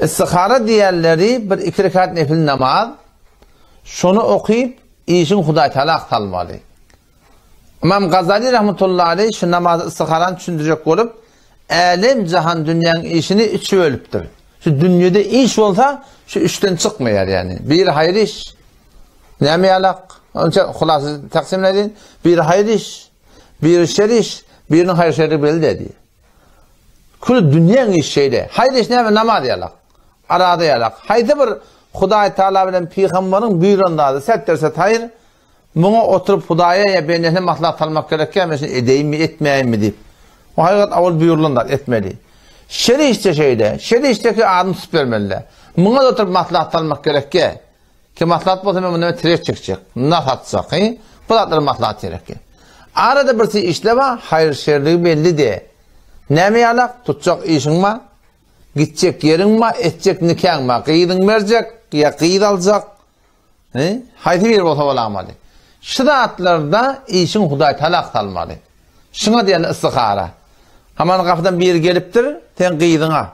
Istihara diýenleri bir iki rekat nefil namaz, şony okyp, işiň Hudaý Taala salmaly. Ymam Gazali rahmetullahi aleýh şu namazy istiharany düşündirjek bolup, älem jahan dünýäň işini üçe bölüpdir. Şu dünýede iş bolsa, şu üçden çykmaýar ýagny. Biri haýyr iş, näme ýalak, onça hulasy taksim edin, biri haýyr iş, biri şer iş, biriniň haýyr şeri belli diýdi. Kül dünýäň işi şeýle. Haýyr iş näme namaz ýalak. Arada ýalak. Haýsy bir Hudaý Taala bilen pygamberiň buýran zady set derse haýyr, Muňa oturyp Hudaýa ýa bendesine maslahat salmak gerekýär, men şuny edeýinmi, etmäýinmi diýip. O hakykat awal buýrulan zat, etmeli. Şer işde şeýle. Şer işdeki adyny tutup bermeli. Muňa-da oturyp maslahat salmak gerekýär. Ki maslahat bolsa men mundan tirek çekjek, nas atjak, he? Bu zatlara maslahat gerekýär. Arada birsi işle bar, haýyr-şerligi belli de. Näme ýalak, tutjak işiň bar, gitjek ýeriň bar, etjek nikaň bar, gyzyň berjek ýa gyz aljak, He? Haýsy biri bolsa bolamaly. Şu zatlarda işiň Hudaý talak salmaly. Şuňa diýen istihara. Haman gapydan biri gelipdir, sen gyzyňa.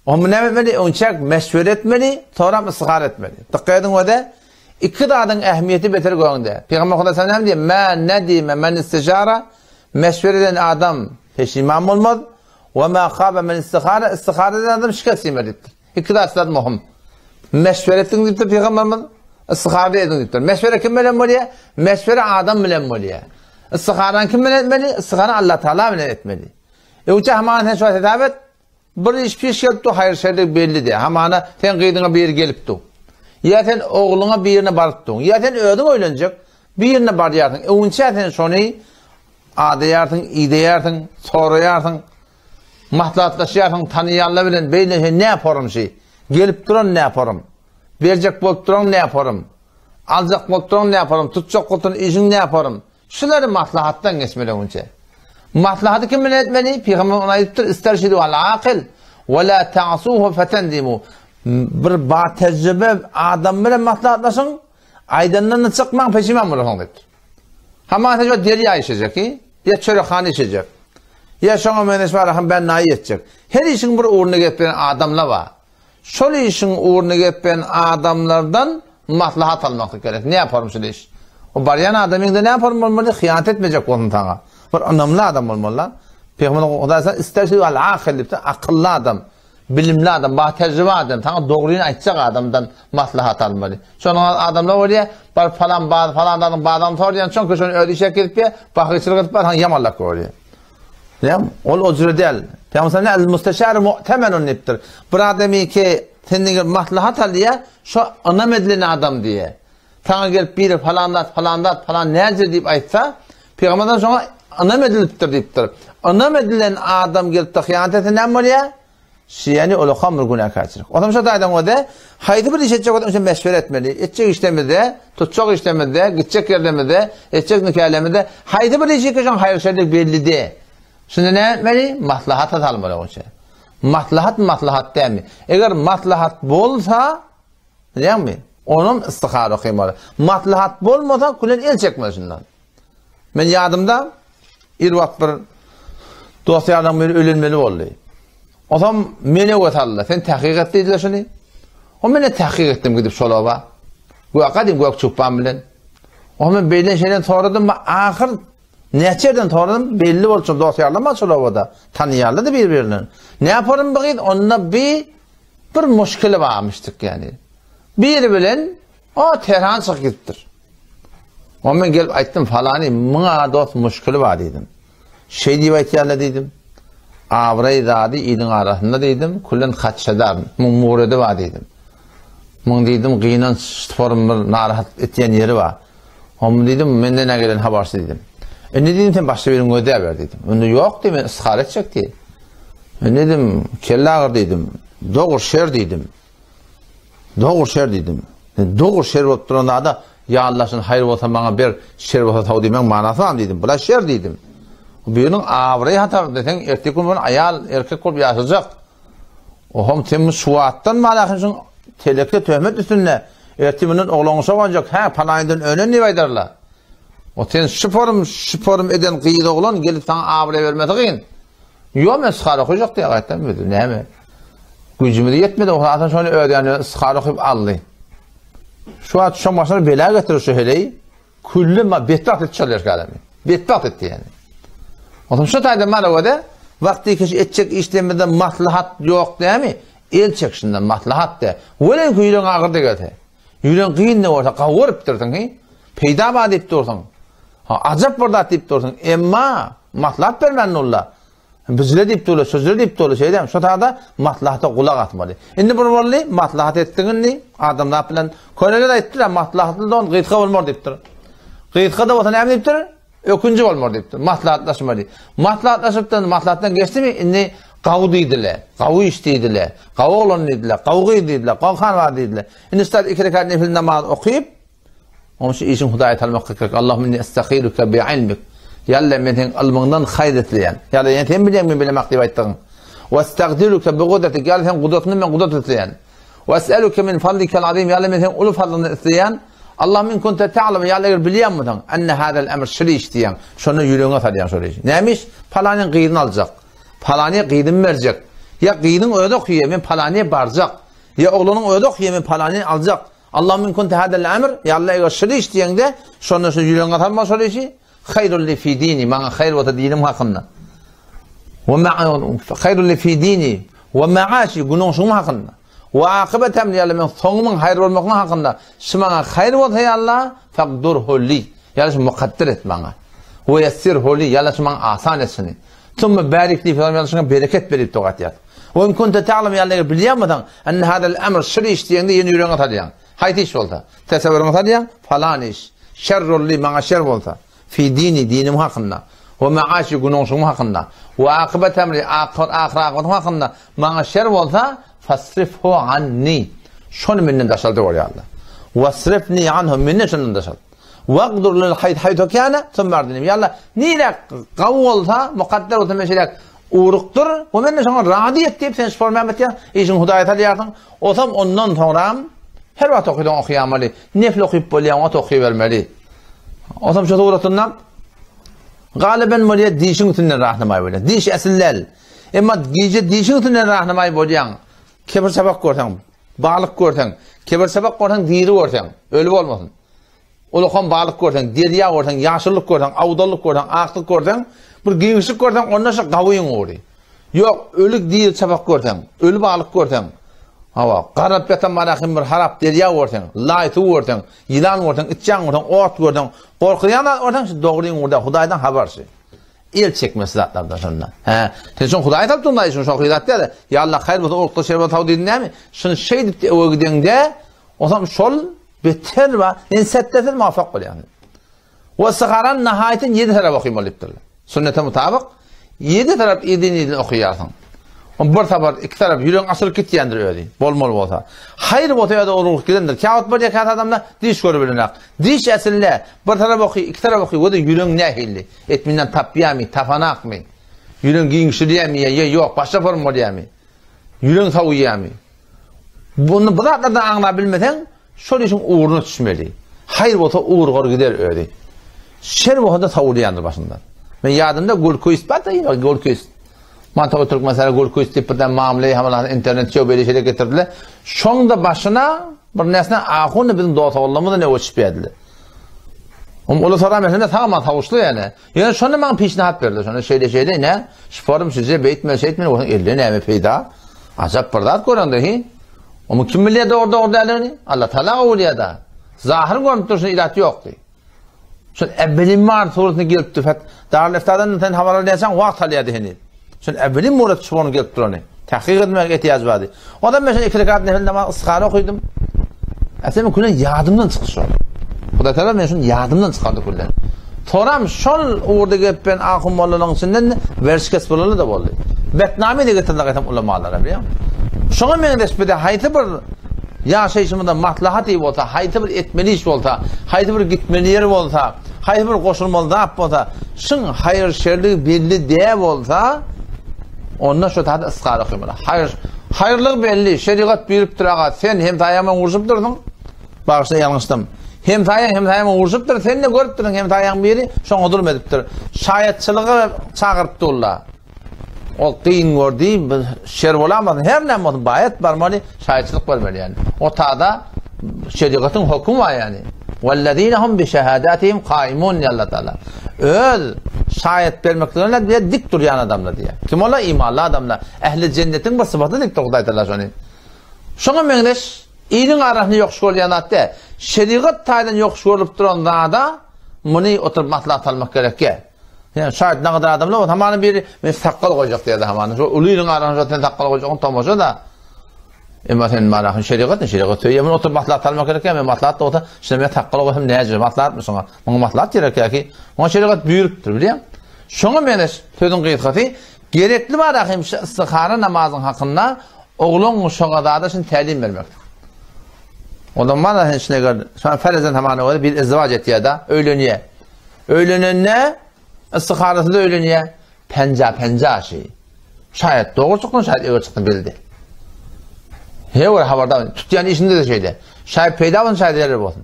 Omy näme etmeli? Öňçäk meşwere etmeli, soram istihara etmeli. Dykgat ediň öde. Iki zadyň ähmiýeti beter göňde. Pygamber Hudaý näme diýýär? Mä nedime men istijara. Meşwere eden adam peşiman bolmaz. We ma khaba men istihara. Istihara eden adam şikes ýemez diýipdir. Iki zat zat möhüm. Meşwere etdiň diýipdir pygamberimiz. Istihara ediň diýipdir. Meşwere kim bilen bolýar? Meşwere adam bilen bolýar. Istiharany kim bilen etmeli? Istiharany Allah Taala bilen etmeli. Öwçe hamana sen şu hesap et. Bir iş piş gelip dur, haýyr şerlik belli de. Hamana sen gyzyňa biri gelip dur. Ýa sen ogluňa birine baryp dur. Ýa sen özüň öýlenjek birine barýarsyň. Öwünçä sen şony adaýarsyň, ideýärsiň, soraýarsyň. Maslahatlaşýarsyň tanyýanlar bilen beýle he näporum şi? Gelip duran näporum? Berjek bolup duran näporum? Aljak bolup duran näporum? Tutjak bolup duran işiň näporum? Şulary maslahatdan geçmeli öňçe. Maslahaty kim bilen etmeli? Pygamber ony aýdypdyr, Isterşidu al akyl we la ta'suhu fetendimu. Bir ba tejribe adam bilen maslahatlaşyň, aýdandan çykmaň, peşiman bolarsyň diýipdir. Hamana sen şo derýa işejek, ýa çörekhana işejek. Ýa şoňa meňzeş bar, hem ben naýy etjek. Her işiň bir ugruna gelip beren adamlar bar. Şol işiň ugruna gelip beren adamlardan maslahat almaklyk gerek. Ne yaparym şul iş? O barýan adamyňda ne yaparym bolmaly? Hyýanat etmejek bolsun saňa. Bir ynamly adam bolmaly. Pygamber Hudaý sana isterse al akyl diýipdir, akylly adam. Bilimli adam, batejribe adam, saňa dogryny aýtjak adamdan maslahat almaly. Şonuň adamlar bolýar, bar falan baz falan zadyň bazagyny sorýan, çünki şony özi işe girip bahyçylyk edip bar, ýamanlak görýär. Näme? Ol o jüre däl. Pygamber el musteşar mu'temenun diýipdir. Bir adamy ki senden gelip maslahat alýar, şo ynam edilen adam diýe. Saňa gelip biri falan zat, falan zat, falan näce diýip aýtsa, Pygamberden şoňa ynam edilipdir diýipdir. Ynam edilen adam gelip de hyýanat etse näme bolýar? Şeýni ulakan bir günäkärçilik. Onam şo taýdan öde haýsy bir iş etjek bolsa şo meşwere etmeli. Etjek işlemizde, tutjak işlemizde, gitjek ýerlerimizde, etjek nikalemizde haýsy bir işi ki şoň haýyr-şerlik bellidi. Şunda näme etmeli? Maslahata salmaly oňça. Maslahat maslahat dälmi? Eger maslahat bolsa, bilýäňmi? Onam istihara okamaly. Maslahat bolmasa, külen el çekmeli şundan. Men ýadymda ir wagt bir dost ýarlaryň biri ölenmeli boldy. Osam meni öwe saldy. Sen tahkyk et diýdiler şuny. O men tahkyk etdim gidip şol oba. Gök gadym gök çupan bilen. O men beýlen şeýlen soradym, ahyr näçe ýerden soradym, belli boldy şol dost ýarlar şol obada. Tanýarlar-da bir-birinden. Ne yaparym bu gyz? Onda bir bir muşkili barmyşdyk ýani. Biri bilen o Tehran çykyp gidipdir. O men gelip aýtdym, falany muňa dost muşkili bar diýdim. Şeý diýip aýtýarlar diýdim. Abraý zady iliň arasynda diýdim, küllen hatşadar, muň muredi bar diýdim. Muň diýdim, gynanç form bir narahat etýän ýeri bar. Omy diýdim, menden nä gelen habarçy diýdim. Indi diýdim, sen başga birini gözläp ber diýdim. Indi ýok diýdim, men ysgar etjek diýdim. Indi diýdim, kelle agyr diýdim, dogry şer diýdim. Dogry şer diýdim. Dogry şer bolup duran zada, ýa Allah şuny haýyr bolsa maňa ber, şer bolsa saw diýmegiň manasy barmy diýdim. Bula şer diýdim. Biriniň abraýy hatar deseň, erteki gün bunu aýal, erkek bolup ýaşajak. Oham sen bu şu wagtdan balaky şuň teleke töhmet üstünde ertir mundan oglan uşak boljak, hä, palaýyndan önen diýip aýdarlar. O sen şu forum, şu forum eden gyz oglan gelip saňa abraý bermesi kyn. Ýok men sara goýjak diýip aýtdym, näme? Güýjümiz ýetmedi, o hasan şony öz ýanyna istihara okyp aldy. Şu wagt şoň başyna bela getirir şu heleý. Külli ma betbagt etdi şol erkek adamy. Betbagt etdi ýani. Onsoň şu taýda mana göre wagty keş etjek işlerimizde maslahat ýok dämi? El çek şundan maslahat de. Welin ki ýüregiň agyrdy gelse. Ýüregiň kyn de bolsa gawy görüpdirsiň hi. Peýda bar diýip dursuň. Ha, ajap bir zat diýip dursuň. Emma maslahat bermän nulla. Bizle diýip durlar, sözle diýip durlar, şeýdem. Şo taýda maslahata gulak asmaly. Indi bir boldy, maslahat etdiň indi, adamzat bilen köneler aýtdylar, maslahatly don gysga bolmar diýipdir. Gysga da bolsa näme diýipdir? Ökünji bolmar diýipdir. Maslahatlaşmaly. Maslahatlaşypdan, maslahatdan geçdimi, indi gawy diýdiler, gawy iş diýdiler, gawy oglan diýdiler, gawy gyz diýdiler, gawy han bar diýdiler. Indi şular iki rekat nefil namaz okyp, Onuň üçin işiň Hudaýa salmak gerek. Allahumma inni estahiruka bi ilmik. Ýa Allah, men seň ylmyňdan haýyr isleýän. Ýa Allah, ýa sen bilýäň men bilemak diýip aýtdygyň. Wa estagdiruka bi gudratik. Ýa Allah, seň gudratyňdan men gudrat isleýän. Wa es'eluke min fadlikal azim. Ýa Allah, men seň uly fadlyňdan isleýän. Allahumma in kunta ta'lam. Ýa Allah, eger bilýän bolsaň, enne hazal emr şul iş diýýäň. Şonda ýüregiňe salýaň şol işi. Näme iş? Palanyň gyzyny aljak. Palanyýa gyzymy berjek. Ýa gyzyň özi okýar, men palanyýa barjak. Ýa oglanyň özi okýar, men palanyny aljak. Allahumma in kunte hadal emr, ýa Allah eger şul iş diýeňde, şonda şu ýüregiňe salma şol işi, haýrul li fi dini, maňa haýyr bolsa dinim hakynda. We ma haýrul li fi dini we maaşi günüňşuň hakynda. We akybet emri, ýa Allah meň soňumyň haýyr bolmagyň hakynda. Şu maňa haýyr bolsa ýa Allah, faqdurhu li. Ýa Allah şu mukadder et maňa. We ýessirhu li, ýa Allah şu maňa asan et şuny. Summa barik li fi, ýa Allah şuňa bereket ber diýip doga etýär. We in kunte ta'lem ýa eger bilýän bolsaň, enne hadal emr şul iş diýeňde ýene ýüregiňe salýaň. Haýsy iş bolsa, tesewwüriňe salýaň, falan iş, şerrul li maňa şer bolsa, fi dini dinim hakynda, we maaşi günoňşugym hakynda, we akybet emri ahyr akybatym hakynda maňa şer bolsa, fasrifhu anni. Şony menden daşalt ýa Allah. Wasrifni anhu menden şondan daşalt. Wagdur lil haýt haýtu kana, summa ardini. Ýa Allah, nirä gawy bolsa, mukadder bolsa men şeýle Urukdyr, we men-de şoňa razy et diýip sen şformam etýäň, işiňi Hudaýa salýarsyň. Osam ondan soňram her wagt okysaň okaýamaly. Nefil okyp bolýaň, wagt okybermeli. Osam şu suratynda galyben bolýar dişiň üstünden rahnamaý bolýar. Diş esil däl. Emma gije dişiň üstünden rahnamaý bolýaň. Kebir çapak görseň, balyk görseň, kebir çapak görseň, diri görseň, öli bolmasyn. Ulakan balyk görseň, derýa görseň, ýaşyllyk görseň, awdallyk görseň, aklyk görseň, bir giňişlik görseň, onda şu gawyň ugry. Ýok, öli diri çapak görseň, öli balyk görseň, hawa, garap ýatan marahym bir harap derýa görseň, laý suw görseň, ýylan görseň, içýan görseň, ot görseň, gorkuzýan zat görseň, şu dogryň ugry däl, Hudaýdan habar şu. El çekmesi zatlardan şonda. Hä, sen şoň Hudaýa salyp durmaý, şuny şoň zat däl. Ýa Allah haýyr bolsa, urukda şer bolsa, diýdiň näme? Şuny şeýdip öwe gideňde, Onsoň şol beter we ensetdesiz muvaffak bolýar. We istiharan nahaýatyn ýedi tarap okymaly diýipdirler. Sünnete mutabyk ýedi tarap ýedin-ýedin okaýarsyň. On bir sapar, iki tarap ýüregiň açylyp gitýändir özi, bolmaly bolsa. Haýyr bolsa ýa-da urulyp gidendir. Käwagt bolýar käte adamda diş görüp bilenok. Diş äsinde bir tarap oky, iki tarap oky, o-da ýüregiň nähili? Etminden tapýarmy, tapanakmy? Ýüregiň giňişilýärmi ýa ýok, başga forma bolýarmy? Ýüregiň sowuýarmy? Bunu bu zatlardan aňlap bilmeseň, şol işiň ugruna düşmeli. Haýyr bolsa ugrugar gider özi. Şer bolsa-da sowulýandyr başyndan. Men ýadymda Gülküýst bar-da, ýene Gülküýst. Mantowy Türkmenistana Gülküýst diýip birden mamla hamala internet şow beýle şeýle getirdiler. Şoň-da başyna bir näsine ahun biziň dost oglanlarymyz ne öçüp berdiler. Oň uly soran meselede sag aman sawuşly ýöne. Ýöne şonda maňa pişnahat berdi. Şonda şeýle şeýle ine, şform size beýtme şeýtme bolsa elde näme peýda? Ajap bir zat görende hi. Omy kim bilýär dogry dogry däldigini? Allah Taala gowy bilýär-de. Zahyr görünip durşuna ilat ýokdy. Şol Ebbelim mar suratyna gelipdi. Fet Darül Eftadan sen habar alýançaň wagt alýardy heniz. Şol Ebbelim murat şony gelip durany. Tahkyk etmäge ihtiýaj bardy. Ondan men şol iki rekat nefil namaz istihara okydym. Äsem küllen ýadymdan çykdy şol. Hudaý Taala men şunu ýadymdan çykardy küllen. Soram şol ugurda gelip ben ahun mollalaryň içinden werşkes bolaly da boldy. Betname de getirdi gaýtam ulamalara bilýän. Şoňa meňzeş bir de haýsy bir ýaşaýşymyzda maslahat bolsa, haýsy bir etmeli iş bolsa, haýsy bir gitmeli ýer bolsa, haýsy bir goşulmaly zat bolsa, şyň haýyr-şerligi belli dä bolsa, onda şo zady ysgar okymaly. Haýyr, haýyrlygy belli, şerigat buýrupdyr aga, sen hemsaýaň bilen urşup dursuň, bagyşla ýalňyşdym. Hemsaýaň hemsaýaň bilen urşupdyr, sen-de görüpdirsiň hemsaýaň biri şoňa zulum edipdir. Şaýatçylyga çagyryp durlar. Ol kyn gördi, bir şer bolamasyn, her näme bolsun, baýat barmaly, şaýatçylyk bermeli ýani. O tada şerigatyň hökümi bar ýani. Wellezine hum bi şehadatihim kaimun diýýär Allah Taala. Öz şaýat bermeklerine diýýär dik durýan adamlar diýýär. Kim olar? Imanly adamlar. Ähli jennetiň bir sypaty diýipdir Hudaý Taala şony. Şoňa meňzeş iliň arasynda ýokuş görülýän zat däl. Şerigat taýdan ýokuş görülip duran zada muny oturyp maslahat almak gerekýär. Ýa şaýat nagadyr adamlar bolsa, hamana biri men sakgal goýjak diýýär hamana. Şu uly iliň arasynda sen sakgal goýjagyň tomaşa da. Emma sen mara şerigat, şerigat söýýär. Men oturyp maslahat almak gerek, men maslahat bolsa, şuna men sakgal goýsam näce maslahatmy şoňa? Muňa maslahat gerek ýa ki? Muňa şerigat buýrupdyr, bilýäň? Şoňa meňzeş sözüň gysgasy, gerekli bar hem şu istihara namazyň hakynda oglan uşaga zada şun tälim bermek. O zaman sen şuna eger, şuna ferezen hamana göre bir izdivac etýär da, öýlenýär. Öýlenende istiharasyz öýlenýär. Penja-penja şeý. Şaýat dogry çyksyn, şaýat eger çyksyn belli däl. Her bir habarda tutýan işinde-de şeýle. Şaýat peýda bolsun, şaýat zerer bolsun.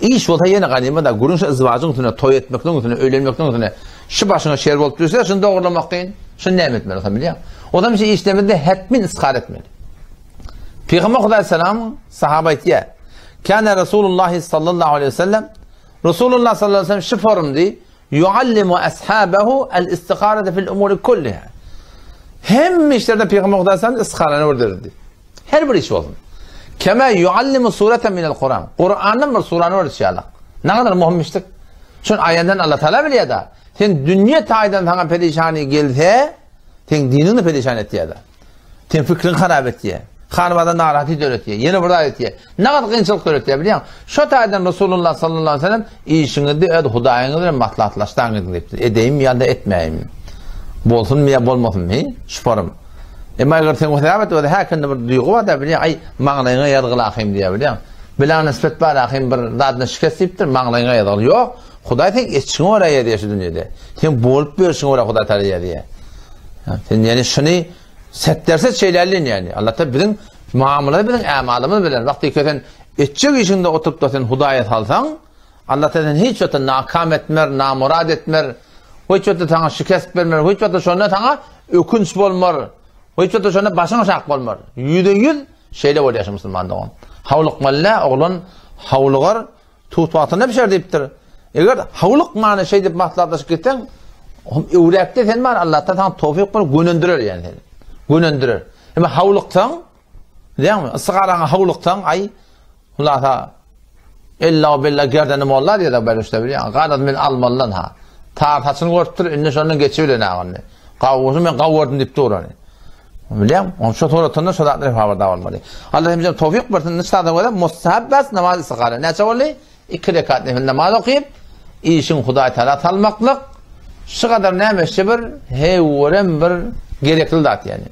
Iş bolsa ýene ganyma da gürrüň şu izwajyň üstüne, toý etmekligiň üstüne, öýlenmekligiň üstüne. Şu başyňa şer bolup düşse, şuny dogurlamak kyn. Şuny näme etmeli bolsa bilýäň. Ozam şu işlemizde hetmin istihara etmeli. Pygamber Hudaý salam sahaba aýtýar. Kana Resulullah sallallahu aleyhi ve sellem Resulullah sallallahu aleyhi ve sellem şu forumdy Yuallimu ashabahu al-istiharete fil umuri kulliha. Hemme işlerde Pygamber Hudaý sallam istiharany öwrederdi. Her bir iş bolsun. Kema yuallimu sureten minel Kur'an. Kur'andan bir surany öwretişi ýaly. Ne kadar muhim işdik. Şun aýandan Allah Taala bilýär da. Sen dünýe taýdan saňa perişany gelse, sen diniňi perişan etýär da. Seň fikriňi harap etýär. Hanybada narahaty döretýär. Ýene bir zat etýär. Nagt kynçylyk döretýär bilýäň. Şo taýdan Resulullah sallallahu aleyhi ve sellem işiňizde öz Hudaýyňyz bilen maslahatlaşsaň gidin diýipdir. Edeýinmi ýa-da etmäýinmi? Bolsunmy ýa bolmasynmy? Şuparym. Emma eger sen hesap et, özi häkinde bir duýgy bar da bilýäň, aý maňlaýyňa ýazgyly ahym diýýär bilýäň. Bila nisbet bar ahym bir zadyna şikes diýipdir, maňlaýyňa ýazgyly. Ýok, Hudaý seň etşiňe görä ýazýar şu dünýede. Sen bolup berşiňe görä Hudaý Taala ýazýar. Sen ýani şuny setderse şeýlälin ýani. Allah ta biziň muamala biziň ämalymyz bilen wagty ki sen etjek işiňde oturyp da sen Hudaýa salsaň, Allah ta sen hiç wagtda nakam etmer, namurad etmer, hiç wagtda saňa şikest bermer, hiç wagtda şonda saňa ökünç bolmar, hiç wagtda şonda başyň aşak bolmar. Ýüzde ýüz şeýle bolýar şu musulman dogan. Hawlukmaly oglan hawlugar Tut wagtynda bişer diýipdir. Eger howlukmany şeýdip maslahatlaşyp gitseň, öwräkde sen bar, Allahdan saňa towfyk berip gönendirer ýani seni. Gönendirer. Emma howluksaň, diýýäňmi? Ysgaraňa howluksaň, aý, hulasa ella bella gerdeni molla diýýär berüşde bilýän. Garaz men almalydan ha. Tar saçyny görüpdir, indi şondan geçibilen agany. Gawuny men gawurdym diýip dur ony. Bilýän, oň şu suratynda şu zatlar habardar bolmaly. Allah hemje towfik bersin. Nişada görä mustahab bas namaz istihara. Näçe boldy? 2 rekat nefil namaz okyp, işiň Hudaý Taala salmaklyk şu kadar näme şu bir hewrem bir gerekli zat ýani.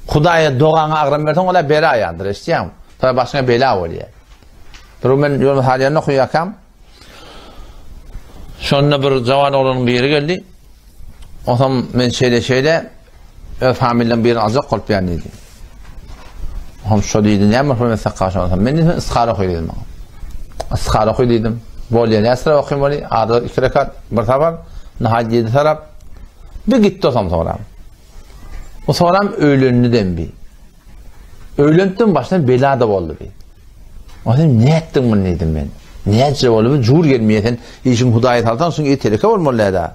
Hudaýa dogaňa agram berseň, ola bela ýandyr, eşitýäňmi? Sonra başyňa bela bolýar. Bir men ýolun halýan okaýarkam, Şonda bir jawan oglanyň biri geldi. Osam men şeýle şeýle öz familiýam birini aljak bolup ýan diýdi. Hom şo diýdi, näme bolsa sakga şonda. Men diýdim, istihara oky diýdim. Istihara oky diýdim. Bolýa näsire okym bolý, ada iki rekat, bir sapar, nahaýt ýedi tarap. Bir gitdi osam soňra. O soňram öýlendi dembi. Öýlenipdim başdan bela-da boldy bi. O sen nätdiň muny diýdim men. Nätjek boldy bu jur gelmeýär sen işiň Hudaýa salsaň şuň ýeri teleke bolmaly däl-ä.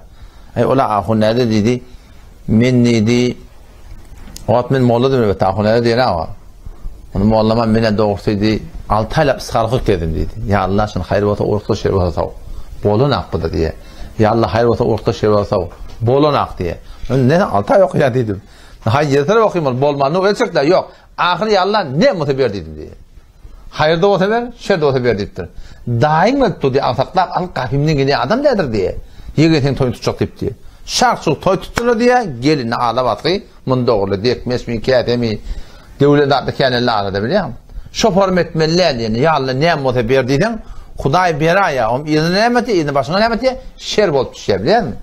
Aý ola ahun näde diýdi. Men diýdi o wagt men molladym elbetde ahun näde diýen aga. Ony mollama menä dogrusy diýdi alty aýlap isgar okyp gezdim diýdi. Ýa Allah şuny haýyr bolsa urtla şer bolsa saw. Bolan ak bu-da diýýär. Ýa Allah haýyr bolsa urtla şer bolsa saw. Bolan ak diýýär. Men ne alty aý okaýan diýdim. Haý ýeter okym ol bolmany ölçekler ýok. Ahyry ýa Allah ne bolsa ber diýdim diýýär. Haýyrda bolsa ber, şerde bolsa ber diýipdir. Daýyň gelip dur diýýär, agsaklap al gapymdan gelýän adam däldir diýýär. Ýegen seň toýuny tutjak diýip diýýär. Şark-şurk toý tutdular diýýär, gelini ala basgy, muny dogruly dekmeşmi, käsemi, döwlen zatly känelli arada bilýäňmi? Şoparym etmeli däl diýende, ýa Allah näme bolsa ber diýseň, Hudaý beraýýar, onuň yzyna näme etýär, yzyna başyňa näme etýär? Şer bolup düşýär bilýäňmi?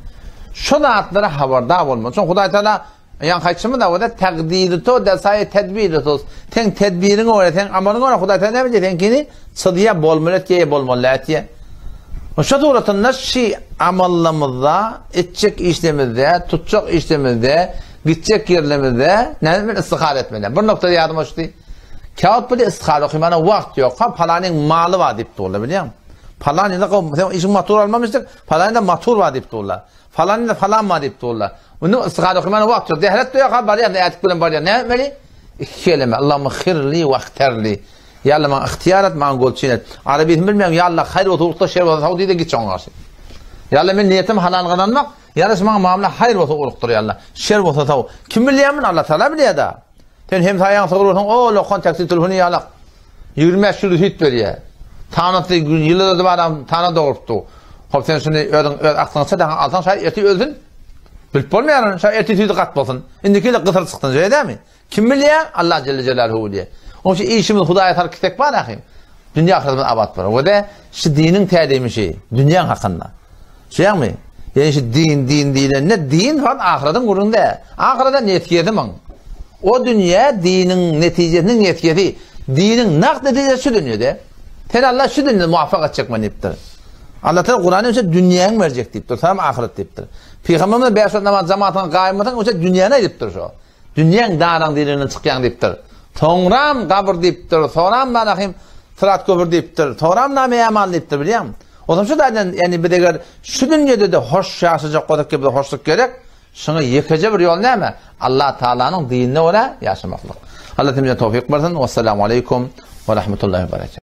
Şo zatlara habardar bolmaly. Şoň Hudaý Taala ýaňky aýtşymyz da takdiri to desaýy tedbiri to. Seň tedbiriňe görä, seň amalyňa görä Hudaý Taala näme diýýär? Seňkini çyzýar, bolmaly etýär, bolmaly etýär. Şo suratynda şi amallarymyzda, etjek işlerimizde, tutjak işlerimizde, gitjek ýerlerimizde näme etmeli? Istihara etmeli. Bir noktada ýadyma düşdi. Käwagt bir istihara okymana wagt ýok. Ha palanyň maly bar diýip durlar, bilýäňmi? Palanyda sen işiň matur almamyşdyk, palanyda matur bar diýip durlar. Falanyda falan bar diýip durlar. Indi istihara okymana wagt ýok. Dehret ýok, ha barýan, ädik bilen barýan. Näme etmeli? Iki kelime. Allahumma khirli we ihtarli. Ýa Allah maňa ygtyýar et, maňa golçyn et. Arabysyny bilmeýän, ýa Allah haýyr bolsa ugrukdyr, şer bolsa saw diý-de git şoňa garşy. Ýa Allah men niýetim halal gazanmak, ýa Allah şu maňa mamla haýyr bolsa ugrukdyr ýa Allah. Şer bolsa saw. Kim bilýär muny? Allah Tagala bilýär-de. Sen hemsaýaň sygyr bolsaň, o lokan taksi telefony ýalak. 25 kilo süýt berýär. Tanasy ýylyda da adam tana dogurupdy. Hop sen şuny özüň öz aklyňa çadaňa alsaň şaý ertir ölsün. Bilip bolmaýar ony. Şaý ertir süýdi gat bolsun. Indiki ýyl gysyr çyksyn, şeýle dälmi? Kim bilýär? Allah Jelle Jelaluhu bilýär. Onuň üçin işimizi Hudaýa salyp gitsek bar ahym. Dünýä ahyretimiz abat bolar. We-de şu diniň tälimi şi, dünýäň hakynda. Şeými? Ýani şu din, din diýlende din fakat ahyretiň gürrüňi däl. Ahyrete netijesi muň. O dünýä diniň netijesiniň netijesi. Diniň nagt netijesi şu dünýede. Sen Allah şu dünýede muvaffak etjek men diýipdir. Allah Teala Kurany üçin dünýäňi berjek diýipdir. Soňam ahyret diýipdir. Pygamberimiz bäş wagt namaz jamatyna gaýym bolsaň, oça dünýäni aýdypdyr şo. Dünýäň daraň dilinden çykýaň diýipdir. Soňram gabyr diýipdir, soňram manahym syrat köpür diýipdir, soňram name-amal diýipdir, bilýäňmi? Onsoň şu taýdan, ýagny biz eger şu dünýede-de hoş ýaşajak bolsak ki bize hoşluk gerek, şuňa ýekeje bir ýol näme? Allah Tagalanyň dinine görä ýaşamaklyk. Allah hemmämize towfyk bersin. Wessalamu aleýkum we rahmetullahi we berekatuh.